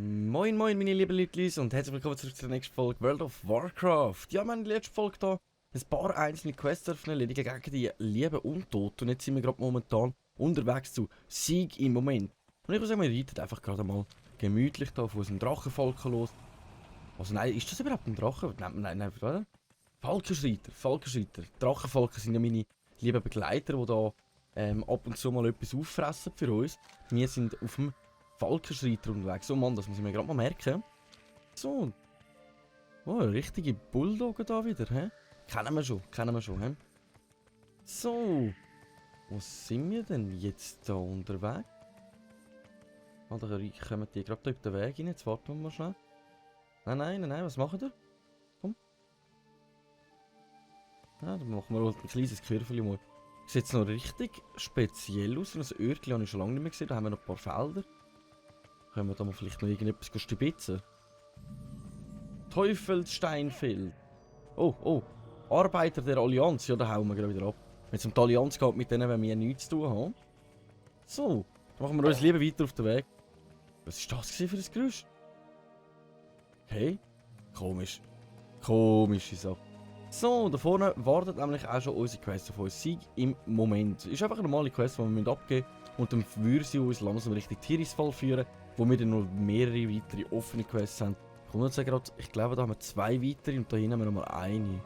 Moin moin meine lieben Leute und herzlich willkommen zurück zur nächsten Folge World of Warcraft. Ja, wir haben in der letzten Folge hier ein paar einzelne Quests erledigen gegen die lieben Untoten. Und jetzt sind wir gerade momentan unterwegs zu Sieg im Moment. Und ich würde sagen, wir reiten einfach gerade mal gemütlich hier auf unserem Drachenvolk los. Also nein, ist das überhaupt ein Drache? Nein, oder? Falkenschreiter. Drachenvolke sind ja meine lieben Begleiter, die da ab und zu mal etwas auffressen für uns. Wir sind auf dem Falkenschreiter unterwegs. So Mann, das muss ich mir gerade mal merken. So. Oh, richtige Bulldoggen da wieder, hä? Kennen wir schon, hä? So. Wo sind wir denn jetzt da unterwegs? Ah, da kommen die gerade auf den Weg rein. Jetzt warten wir mal schnell. Nein, was machen wir? Komm. Ja, dann machen wir halt ein kleines Kürfel mal. Sieht jetzt noch richtig speziell aus. Ein Örtchen habe ich schon lange nicht mehr gesehen. Da haben wir noch ein paar Felder. Können wir da mal vielleicht noch irgendetwas stibitzen? Teufelssteinfeld. Oh. Arbeiter der Allianz. Ja, da hauen wir gerade wieder ab. Wenn es um die Allianz geht, mit denen wollen wir nichts zu tun haben. So, dann machen wir uns lieber weiter auf den Weg. Was war das für ein Geräusch? Okay. Komische Sache. So, da vorne wartet nämlich auch schon unsere Quest auf uns. Sieg im Moment. Ist einfach eine normale Quest, die wir abgeben müssen. Und dann würde sie uns langsam Richtung Tirisfal führen, wo wir dann noch mehrere weitere offene Quests haben. Ich komme jetzt gerade, ich glaube, da haben wir 2 weitere und da hinten haben wir nochmal eine.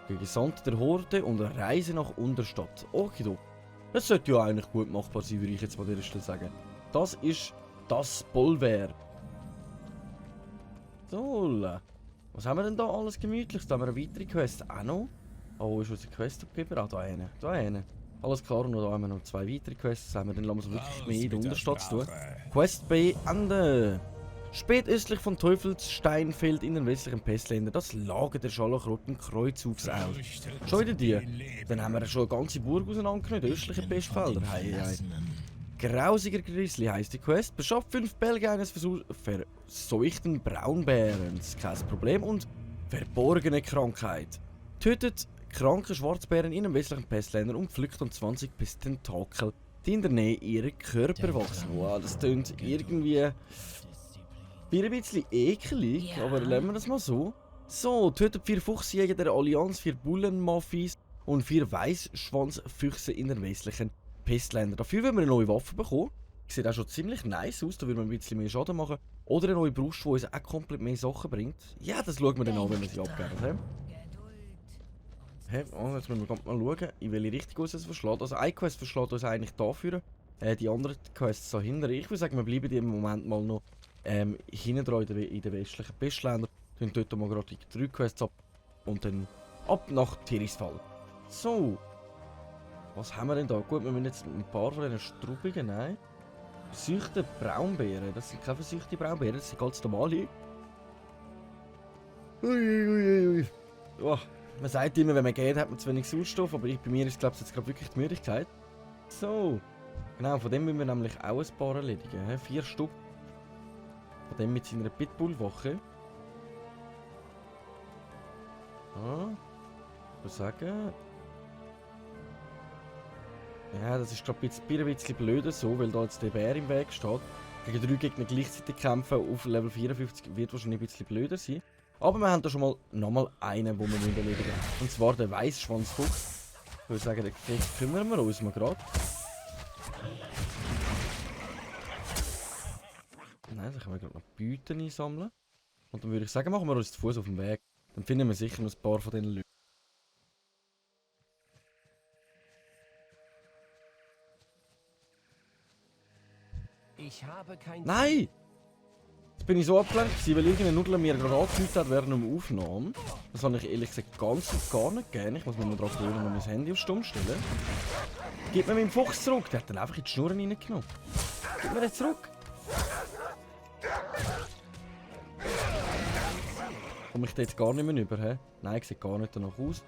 Der Gesandte der Horde und eine Reise nach Unterstadt. Okay, das sollte ja eigentlich gut machbar sein, würde ich jetzt mal an dieser Stelle sagen. Das ist das Bollwerk. So, was haben wir denn da alles Gemütliches? Da haben wir eine weitere Quest auch noch. Oh, ist unsere Quest abgegeben? Ah, da eine. Alles klar, und da haben wir noch 2 weitere Quests. Das haben wir dann langsam wirklich mehr in der Unterstadt zu tun. Quest beenden. Spätöstlich von Teufelssteinfeld in den westlichen Pestländern, das Lager der Scharlachroten Kreuzugsau. Schon wieder die? Dann haben wir schon eine ganze Burg auseinandergenommen, östliche Pestfelder. Hei. Grausiger Grizzly heisst die Quest. Beschafft 5 Bälge eines verseuchten Braunbärens. Kein Problem. Und verborgene Krankheit. Tötet kranke Schwarzbären in den westlichen Pestländern und pflückt um 20 bis Tentakel, die in der Nähe ihrer Körper wachsen. Wow, das klingt irgendwie ein bisschen ekelig, aber lassen wir das mal so. So, tötet 4 Fuchsjäger der Allianz, 4 Bullenmafis und 4 Weißschwanzfüchse in den westlichen Pestländern. Dafür wollen wir eine neue Waffe bekommen. Sieht auch schon ziemlich nice aus, da würden wir ein bisschen mehr Schaden machen. Oder eine neue Brust, die uns auch komplett mehr Sachen bringt. Ja, das schauen wir dann an, wenn wir sie abgeben. Jetzt müssen wir mal schauen, in welche Richtung uns das verschlägt. Also eine Quest verschlägt uns eigentlich dafür. Die anderen Quests so hinter. Ich würde sagen, wir bleiben im Moment mal noch hinten dran in den westlichen Pestländern. Dann dort mal gerade die 3 Quests ab. Und dann ab nach Tirisfal. So. Was haben wir denn da? Gut, wir müssen jetzt ein paar von diesen Strubbigen nehmen. Verseuchte Braunbären. Das sind keine verseuchte Braunbären, das sind ganz normale. Ui. Oh. Man sagt immer, wenn man geht, hat man zu wenig Sauerstoff, aber bei mir ist, glaube ich, jetzt gerade wirklich die Müdigkeit. So. Genau, von dem müssen wir nämlich auch ein paar erledigen. 4 Stück. Von dem mit seiner Pitbull-Woche. Ja. Ich würde sagen. Ja, das ist glaube ich ein bisschen blöder so, weil da jetzt der Bär im Weg steht. Gegen 3 Gegner gleichzeitig kämpfen auf Level 54 wird wahrscheinlich ein bisschen blöder sein. Aber wir haben da schon mal nochmal einen, den wir erledigen müssen. Und zwar der Weißschwanzfuchs. Ich würde sagen, den kümmern wir uns mal gerade. Nein, da können wir gerade noch Beuten einsammeln. Und dann würde ich sagen, machen wir uns den Fuß auf den Weg. Dann finden wir sicher noch ein paar von diesen Leuten. Nein! Jetzt bin ich so abgelenkt, weil irgendeine Nudel mir gerade angekündigt hat während der Aufnahme. Das habe ich ehrlich gesagt ganz und gar nicht gerne. Ich muss mir daran gewöhnen und mein Handy auf Stumm stellen. Gib mir meinen Fuchs zurück. Der hat dann einfach in die Schnurren reingenommen. Gib mir den zurück. Komme ich da jetzt gar nicht mehr rüber, hä? Nein, sieht gar nicht danach aus.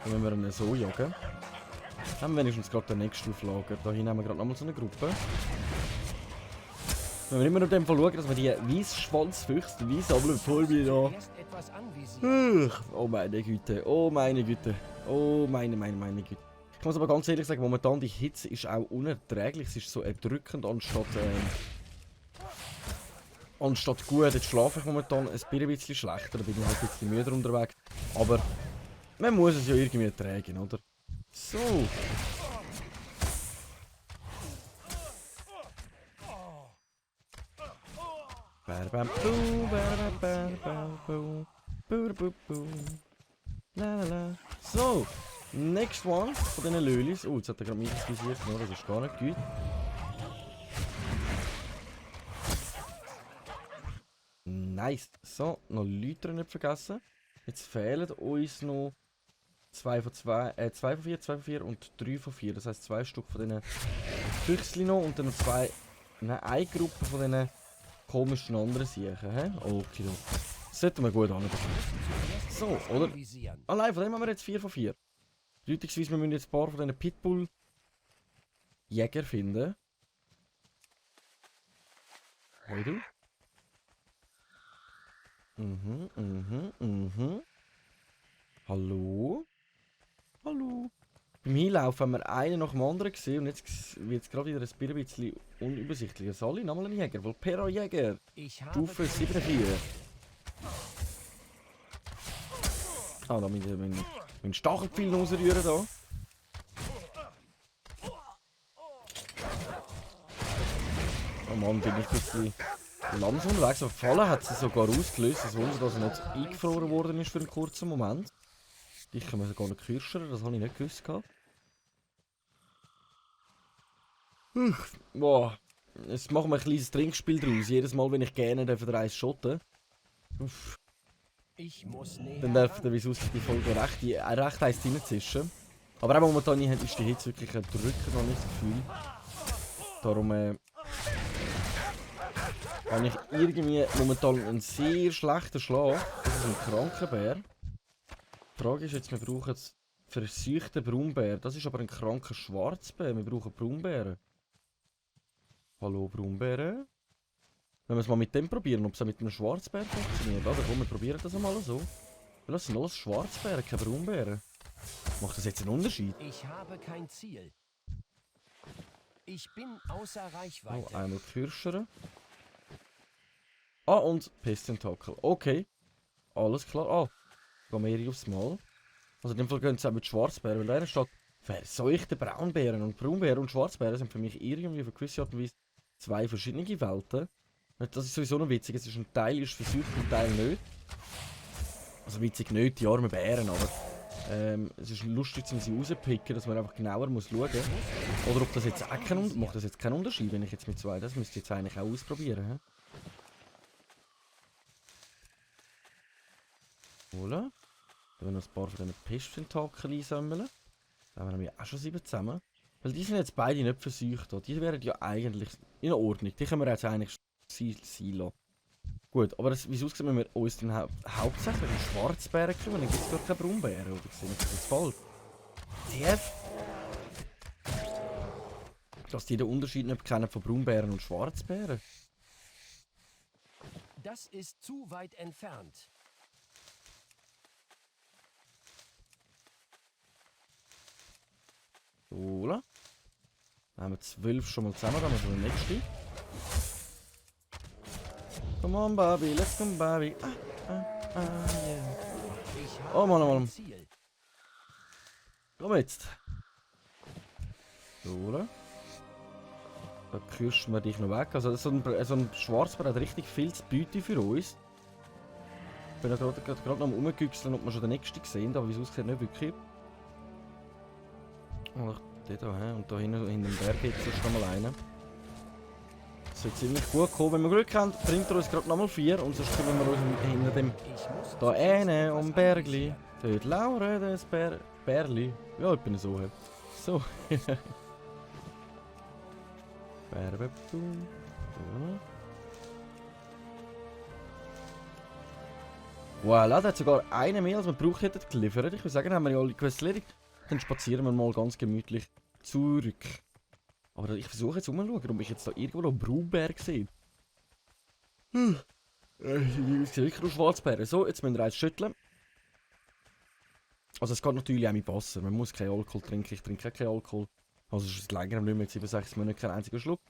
Dann müssen wir ihn so jagen. Dann haben wir wenigstens gerade den nächsten Auflager. Da hinten haben wir gerade nochmal so eine Gruppe. Wenn wir immer noch in dem Fall schauen, dass wir die Weissschwanzfüchse, die Weissammeln, voll wieder da. Oh meine Güte, oh meine Güte, oh meine Güte. Ich muss aber ganz ehrlich sagen, momentan die Hitze ist auch unerträglich. Es ist so erdrückend anstatt gut. Jetzt schlafe ich momentan ein bisschen schlechter, da bin ich halt ein bisschen müder unterwegs. Aber man muss es ja irgendwie ertragen, oder? So. So, next one von diesen Lölis. Oh, jetzt hat er gerade minus visiert, das ist gar nicht gut. Nice. So, noch Leute nicht vergessen. Jetzt fehlen uns noch 2 von 4, 2 von 4 und 3 von 4. Das heisst 2 Stück von diesen Füchschen noch und dann noch eine Gruppe von diesen komischen anderen Siechen. Okay, das sollten wir gut anbekommen. So, oder? Allein von dem haben wir jetzt 4 von 4. Bedeutungsweise, wir müssen jetzt ein paar von diesen Pitbull-Jäger finden. Hey du? Hallo? Hallo? Beim Hinlaufen haben wir einen nach dem anderen gesehen und jetzt wird es gerade wieder ein bisschen unübersichtlicher. Soll ich nochmal einen Jäger? Volpero-Jäger! Stufe 74. Ah, da müssen wir meinen Stachelpfeil rausrühren da. Oh Mann, bin ich ein bisschen langsam unterwegs. Aber Fallen hat sie sogar ausgelöst. Es Wunder, dass er nicht eingefroren worden ist für einen kurzen Moment. Ich kann mir sogar noch kirschern, das habe ich nicht gewusst. Boah. Jetzt machen wir ein kleines Trinkspiel draus. Jedes Mal, wenn ich gerne den Eis schotten. Dann darf der Visus die Folge recht heiß reinzischen. Aber auch momentan ist die Hitze wirklich ein Drücker, noch nicht das Gefühl. Darum habe ich irgendwie momentan einen sehr schlechten Schlaf. Das ist ein kranker Bär. Die Frage ist jetzt, wir brauchen jetzt verseuchten Braunbär. Das ist aber ein kranker Schwarzbär. Wir brauchen Braunbären. Hallo Braunbären? Wenn wir es mal mit dem probieren, ob es auch mit einem Schwarzbär funktioniert. Also komm, wir probieren das einmal so. Weil das sind alles Schwarzbären, keine Braunbären. Macht das jetzt einen Unterschied? Ich habe kein Ziel. Ich bin außer Reichweite. Oh, einmal Kirschere. Ah, und Pestentakel. Okay. Alles klar. Ah, gehen wir hier aufs Mal. Also in dem Fall gehen sie auch mit Schwarzbären, weil da steht verseuchte Braunbären. Und Braunbären und Schwarzbären sind für mich irgendwie auf eine gewisse Art und Weise zwei verschiedene Welten. Das ist sowieso noch witzig. Es ist ein Teil ist verseucht, ein Teil nicht. Also witzig nicht, die armen Bären, aber es ist lustig, um sie rauspicken, dass man einfach genauer muss schauen muss. Oder ob das jetzt auch macht das jetzt keinen Unterschied, wenn ich jetzt mit zwei, das müsste ich jetzt eigentlich auch ausprobieren. Voilà. Da werden wir noch ein paar von diesen Pestentakeln einsammeln. Da haben wir auch schon 7 zusammen. Weil die sind jetzt beide nicht verseucht. Die wären ja eigentlich in Ordnung. Die können wir jetzt eigentlich sein lassen. Gut, aber wie es aussieht, müssen wir uns dann hauptsächlich um Schwarzbären kümmern. Dann gibt es dort keine Braunbären, oder sehe ich das falsch? TF! Dass die den Unterschied nicht kennen von Braunbären und Schwarzbären. Das ist zu weit entfernt. Oder? Dann haben wir 12 schon mal zusammen, dann haben wir den nächsten. Come on, Bobby, let's go, Bobby. Yeah. Oh Mann. Komm jetzt. Oder? Da kürschen wir dich noch weg. Also so ein Schwarzbär hat richtig viel zu bieten für uns. Ich bin ja gerade noch am rumgüchseln, ob wir schon den nächsten gesehen, aber wie es aussieht, nicht wirklich. Oh, der da, und da hinten in dem Berg jetzt ist noch mal einer. Das wird ziemlich gut kommen. Wenn wir Glück haben, bringt er uns gerade nochmal 4 und sonst können wir uns hinter dem da eine um Bergli. Dort Laura, das Bärli. Ja, ich bin so. So. Voilà, der hat sogar eine mehr als wir braucht hätten geliefert. Ich würde sagen, haben wir ja alle Quests erledigt. Dann spazieren wir mal ganz gemütlich zurück. Aber ich versuche jetzt umzuschauen, ob ich jetzt da irgendwo noch einen Braunbär sehe. Ich sehe wirklich nur Schwarzbeeren. So, jetzt müssen wir eins schütteln. Also es geht natürlich auch mit Wasser. Man muss keinen Alkohol trinken. Ich trinke keinen Alkohol. Also es ist länger nicht mehr, 7, 6 Monate kein einziger Schluck.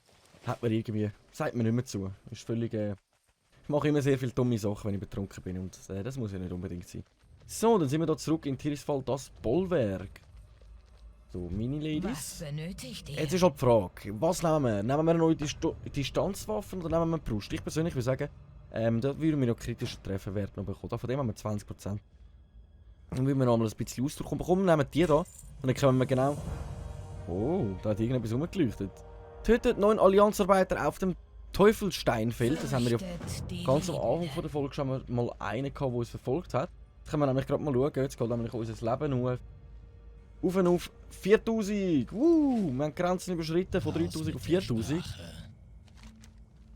Hat man irgendwie, sagt man nicht mehr zu. Ist völlig, ich mache immer sehr viele dumme Sachen, wenn ich betrunken bin. Und das muss ja nicht unbedingt sein. So, dann sind wir hier zurück in Tirisfal, das Bollwerk. So, Mini-Ladies. Was benötigt ihr? Jetzt ist halt die Frage, was nehmen wir? Nehmen wir eine neue Distanzwaffen oder nehmen wir eine Brust? Ich persönlich würde sagen, da würden wir noch kritische Trefferwerte noch bekommen. Von dem haben wir 20%. Dann würden wir noch mal ein bisschen Ausdruck bekommen. Nehmen die da. Und dann können wir genau... Oh, da hat irgendetwas rumgeleuchtet. Tötet 9 Allianzarbeiter auf dem Teufelsteinfeld. Das haben wir ja ganz am Anfang von der Folge schon mal einen gehabt, der uns verfolgt hat. Jetzt können wir nämlich gerade mal schauen. Jetzt geht nämlich unser Leben auf. Auf 4000! Wir haben die Grenzen überschritten von 3000 auf 4000.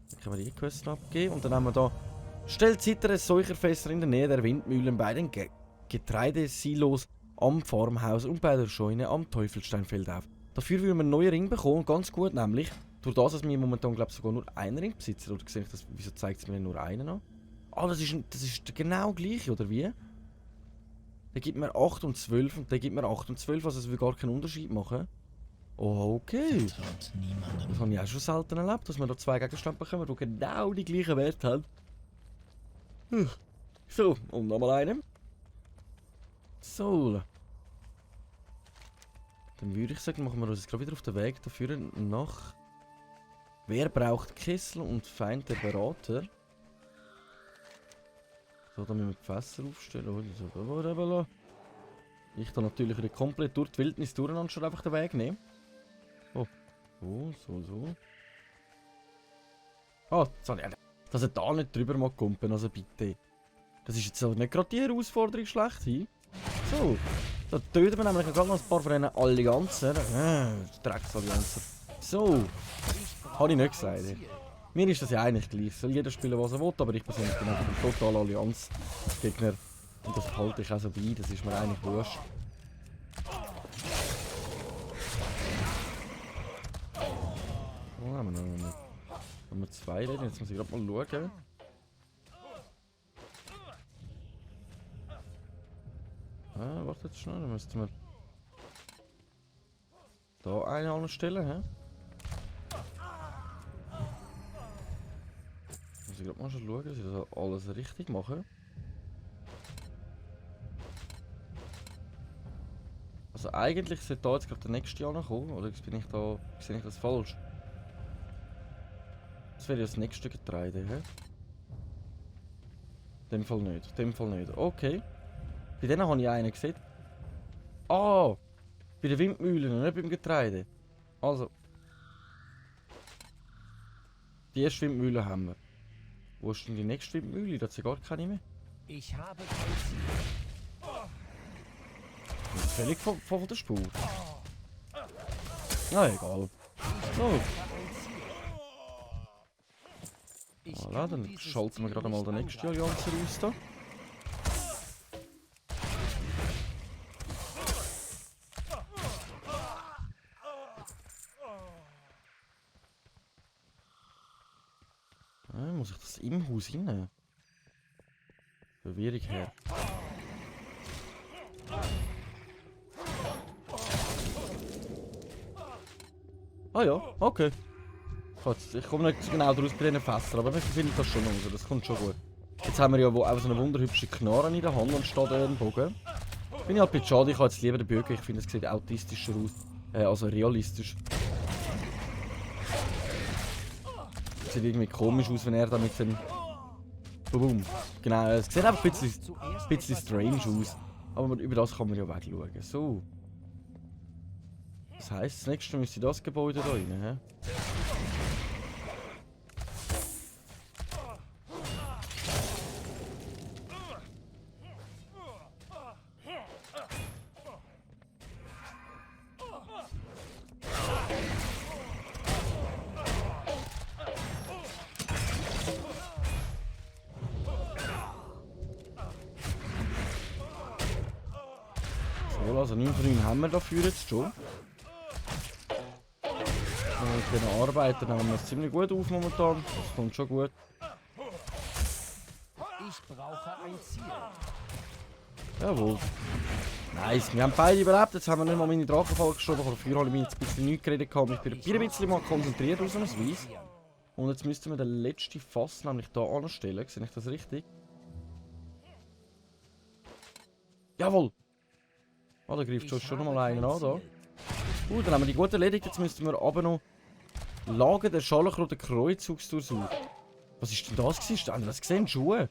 Dann können wir die Quest abgeben. Und dann haben wir da... Stellt Zitteres Säucherfässer in der Nähe der Windmühlen bei den Getreidesilos am Farmhaus und bei der Scheune am Teufelsteinfeld auf. Dafür würden wir einen neuen Ring bekommen, ganz gut nämlich. Durch das, dass wir momentan glaube sogar nur einen Ring besitzen. Oder sehe ich das, wieso zeigt es mir nur einen an? Ah, das ist der genau gleiche, oder wie? Der gibt mir 8 und 12 und der gibt mir 8 und 12, also es will gar keinen Unterschied machen. Oh, okay. Das habe ich auch schon selten erlebt, dass wir da 2 Gegenstände bekommen, die genau die gleichen Werte haben. So, und nochmal einen. So. Dann würde ich sagen, machen wir uns jetzt gerade wieder auf den Weg dafür nach... Wer braucht Kessel und Feind der Berater? So, da müssen wir die Fässer aufstellen. Ich dann natürlich wieder komplett durch die Wildnis durch und schon einfach den Weg nehmen. Oh. So. Ah, sorry. Dass er da nicht drüber mal kumpen, also bitte. Das ist jetzt nicht gerade die Herausforderung schlecht. So. Da töten wir nämlich gerade noch ein paar von diesen Allianzen. Drecksallianzen. So. Habe ich nicht gesagt. Mir ist das ja eigentlich gleich. Soll jeder spielen, was er will, aber ich persönlich bin einfach ein totaler Allianz-Gegner. Und das halte ich auch so bei, das ist mir eigentlich wurscht. Oh, haben wir noch. Haben wir 2 reden, jetzt muss ich gerade mal schauen. Ah, warte jetzt schnell, dann müssten wir da einen anstellen, hä? Muss ich gerade mal schon schauen, dass ich das alles richtig mache. Also eigentlich sollte da jetzt gerade der nächste Jahr noch kommen, oder bin ich da, sehe ich das falsch? Das wäre ja das nächste Getreide, hä? In dem Fall nicht, okay. Bei denen habe ich einen gesehen. Ah! Bei den Windmühlen und nicht beim Getreide. Also. Die erste Windmühle haben wir. Wo ist denn die nächste Windmühle? Da hat ja gar keine mehr. Ich habe kein Ziel. Das ist völlig von der Spur. Na egal. So. Voilà, dann schalten wir gerade mal den nächsten Allianz raus da. Muss ich das im Haus hinnehmen? Verwirrung her. Ah ja, okay. Ich komme nicht genau raus bei diesen Fässern, aber wir finden das schon raus, das kommt schon gut. Jetzt haben wir ja auch so eine wunderhübsche Knarre in der Hand anstatt einen Bogen. Bin ich halt ein bisschen schade, ich habe jetzt lieber den Bögen, ich finde es sieht autistischer aus. Also realistisch. Sieht irgendwie komisch aus, wenn er da mit dem... Boom. Genau, es sieht einfach ein bisschen strange aus. Aber über das kann man ja wegschauen. So. Das heisst, das nächste müsste das Gebäude da rein, hä? Also 9 von 9 haben wir dafür jetzt schon. Und mit den Arbeitern haben wir es ziemlich gut auf momentan. Das kommt schon gut. Ich brauche ein Ziel. Jawohl. Nice, wir haben beide überlebt. Jetzt haben wir nicht mal meine Drachenfall geschoben. Vor 4 habe ich mir jetzt ein bisschen nichts geredet. Ich bin ein bisschen mal konzentriert ausnahmsweise. Und jetzt müssten wir den letzten Fass nämlich hier anstellen. Sehe ich das richtig? Jawohl! Oh, da greift schon noch mal einen an. Da. Dann haben wir die gut erledigt. Jetzt müssten wir aber noch Lager der Scharlachroten Kreuzzugstour. Was ist denn das gewesen? Habt ihr das gesehen? Schuhe?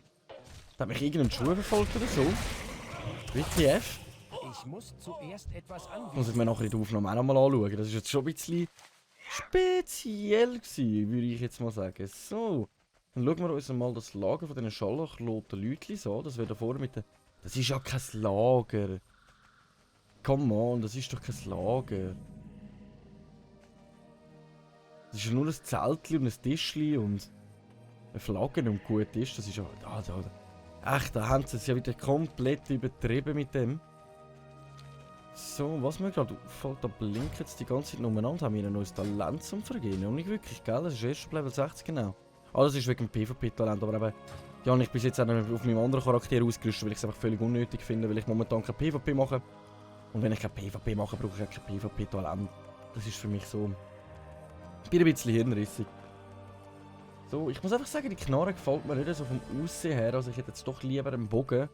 Da hat mich irgendein Schuh verfolgt oder so. WTF? Ich muss zuerst etwas anbieten. Muss ich mir nachher in der Aufnahme auch noch mal anschauen. Das ist jetzt schon ein bisschen speziell gewesen, würde ich jetzt mal sagen. So. Dann schauen wir uns mal das Lager von diesen scharlachroten Leutchen an. Das wäre da vorne mit den... Das ist ja kein Lager. Come on, das ist doch kein Lager. Das ist ja nur ein Zeltchen und ein Tischchen und eine Flagge und gut ist. Das ist ja... Echt, da haben sie es ja wieder komplett übertrieben mit dem. So, was mir gerade auffällt, da blinken jetzt die ganze Zeit umeinander. Haben wir ein neues Talent zum Vergehen? Und nicht wirklich, gell? Das ist erst Level 60 genau. Ah, das ist wegen dem PvP-Talent, aber eben... Die habe ich bis jetzt auch noch auf meinem anderen Charakter ausgerüstet, weil ich es einfach völlig unnötig finde, weil ich momentan kein PvP mache. Und wenn ich kein PvP mache, brauche ich auch kein PvP-Talent. Das ist für mich so... Ich bin ein bisschen hirnrissig. So, ich muss einfach sagen, die Knarre gefällt mir nicht so vom Aussehen her. Also ich hätte jetzt doch lieber einen Bogen.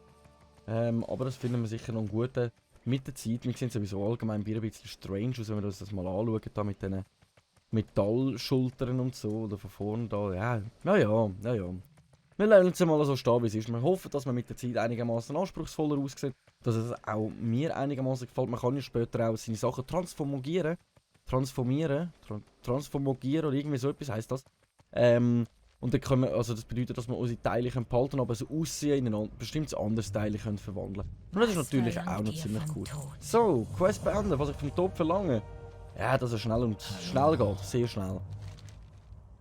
Aber das finden wir sicher noch einen guten mit der Zeit. Wir sehen sowieso allgemein ein bisschen strange aus, wenn wir uns das mal anschauen, da mit diesen Metallschultern und so. Oder von vorne da. Ja. Wir lernen uns mal so stehen, wie es ist. Wir hoffen, dass man mit der Zeit einigermaßen anspruchsvoller aussieht. Dass es auch mir einigermaßen gefällt. Man kann ja später auch seine Sachen transformieren oder irgendwie so etwas heisst das. Und dann können wir, also das bedeutet, dass wir unsere Teile behalten, aber so Aussehen in ein bestimmtes anderes Teil können verwandeln. Und das ist natürlich auch noch ziemlich cool. So, Quest beenden, was ich vom Tod verlange. Ja, dass er schnell geht, sehr schnell.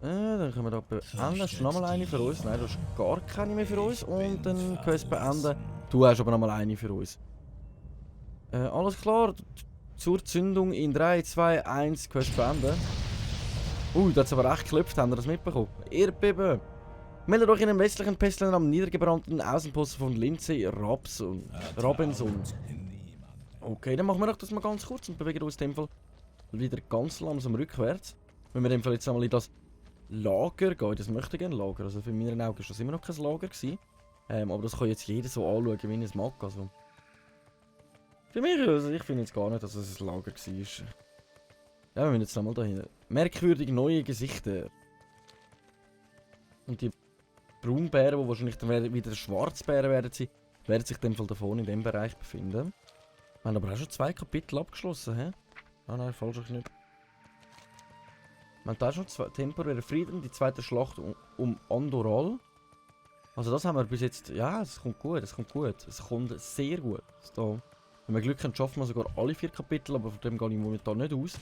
Dann können wir da beenden. Hast du nochmal eine für uns? Nein, du hast gar keine mehr für uns. Und dann Quest beenden. Du hast aber nochmal eine für uns. Alles klar. Zur Zündung in 3, 2, 1, Quest beenden. Da hat es aber echt geklopft, habt ihr das mitbekommen? Erdbeben! Meldet euch in den westlichen Pesteln am niedergebrannten Außenposten von Lindsay Robinson. Okay, dann machen wir doch das mal ganz kurz und bewegen uns in dem Fall wieder ganz langsam rückwärts. Wenn wir in dem Fall jetzt einmal in das Lager gehen, das möchte ich gerne Lager, also für meine Augen ist das immer noch kein Lager gewesen. Aber das kann jetzt jeder so anschauen, wie er es mag. Also. Für mich, also ich finde jetzt gar nicht, dass es ein Lager war. Ja, wir müssen jetzt nochmal dahin. Merkwürdig neue Gesichter. Und die Braunbären, die wahrscheinlich dann wieder Schwarzbären werden sich in dem Fall davon in dem Bereich befinden. Wir haben aber auch schon 2 Kapitel abgeschlossen, hä? Ah nein, falsch nicht. Wir haben da schon temporäre Frieden, die zweite Schlacht um Andoral. Also das haben wir bis jetzt... Ja, es kommt gut, es kommt sehr gut. So. Wenn wir Glück haben, schaffen wir sogar alle 4 Kapitel, aber von dem gehe ich momentan nicht aus.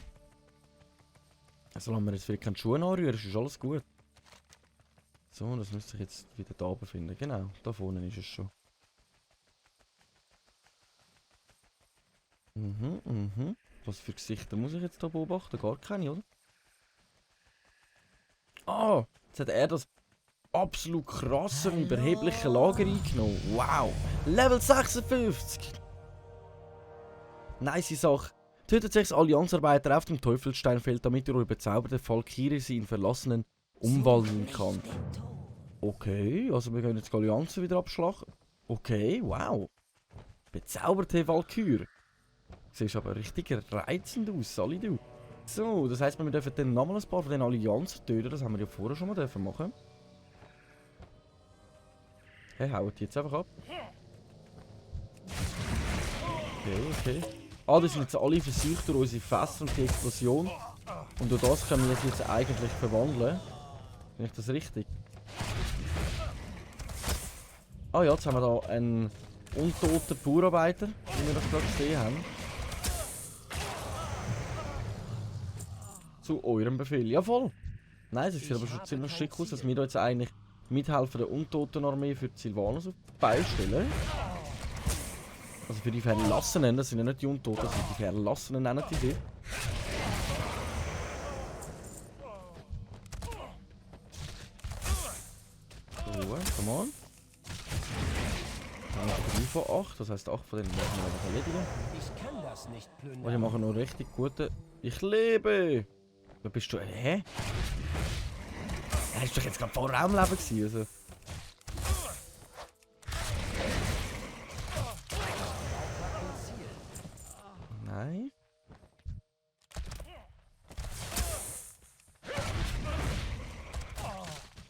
Solange wir jetzt vielleicht keine Schuhe anrühren, ist alles gut. So, das müsste ich jetzt wieder da befinden. Genau, da vorne ist es schon. Was für Gesichter muss ich jetzt hier beobachten? Gar keine, oder? Ah, jetzt hat er das absolut krasse und überhebliche Lager eingenommen. Wow, Level 56! Nice Sache. Tötet 6 Allianzarbeiter auf dem Teufelssteinfeld, damit ihr eure bezauberte Valkyrie sie in Verlassenen umwandeln kann. Okay, also wir können jetzt die Allianzen wieder abschlagen. Okay, wow. Bezauberte Valkyrie. Siehst aber richtig reizend aus, alle du. So, das heisst, wir dürfen dann nochmal ein paar von den Allianzen töten. Das haben wir ja vorher schon mal dürfen machen. Hey, haut die jetzt einfach ab. Okay. Ah, die sind jetzt alle versucht durch unsere Fässer und die Explosion. Und durch das können wir jetzt eigentlich verwandeln. Finde ich das richtig? Ah ja, jetzt haben wir da einen untoten Bauarbeiter, wie wir das gerade gesehen haben. Zu eurem Befehl. Ja, voll. Nein, es sieht aber schon ziemlich schick aus, dass wir da jetzt eigentlich mithelfen, der Untotenarmee für die Sylvanas auf die Beine stellen. Also für die Verlassenen, das sind ja nicht die Untoten, das sind die Verlassenen, nennen die sie. So, come on. von 8. Das heisst, 8 von denen müssen wir einfach erledigen. Ich kann das nicht Und ich plündern. mache noch richtig gute... Ich lebe! Wo bist du? Hä? Hast du doch jetzt gerade vorher auch im Leben gewesen, also. Nein.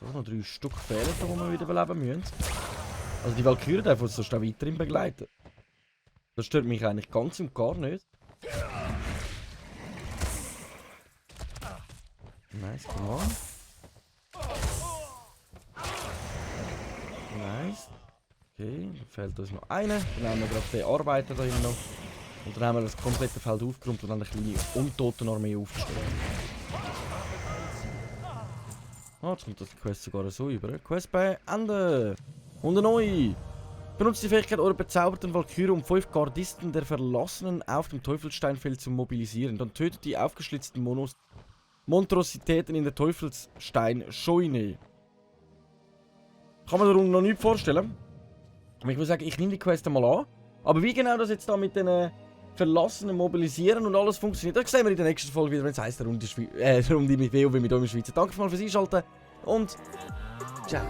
So, noch 3 Stück fehlen, die wir wieder beleben müssen. Also die Valkyrie darf uns sonst auch weiterhin begleiten. Das stört mich eigentlich ganz und gar nicht. Nice, come on. Nice. Okay, dann fehlt uns noch einer. Dann haben wir gerade den Arbeiter da hinten noch. Und dann haben wir das komplette Feld aufgeräumt und dann eine kleine Untotenarmee aufgestellt. Ah, jetzt kommt das Quest sogar so über. Quest beenden! Und eine neue! Benutzt die Fähigkeit eurer bezauberten Valkyrie, um 5 Gardisten der Verlassenen auf dem Teufelssteinfeld zu mobilisieren. Dann tötet die aufgeschlitzten Monstrositäten in der Teufelssteinscheune. Kann man darunter noch nichts vorstellen. Aber ich muss sagen, ich nehme die Quest einmal an. Aber wie genau das jetzt da mit den Verlassenen mobilisieren und alles funktioniert, das sehen wir in der nächsten Folge wieder, wenn es heisst, der Runde mit WoW mit euch in der Schweiz. Danke mal fürs Einschalten und ciao.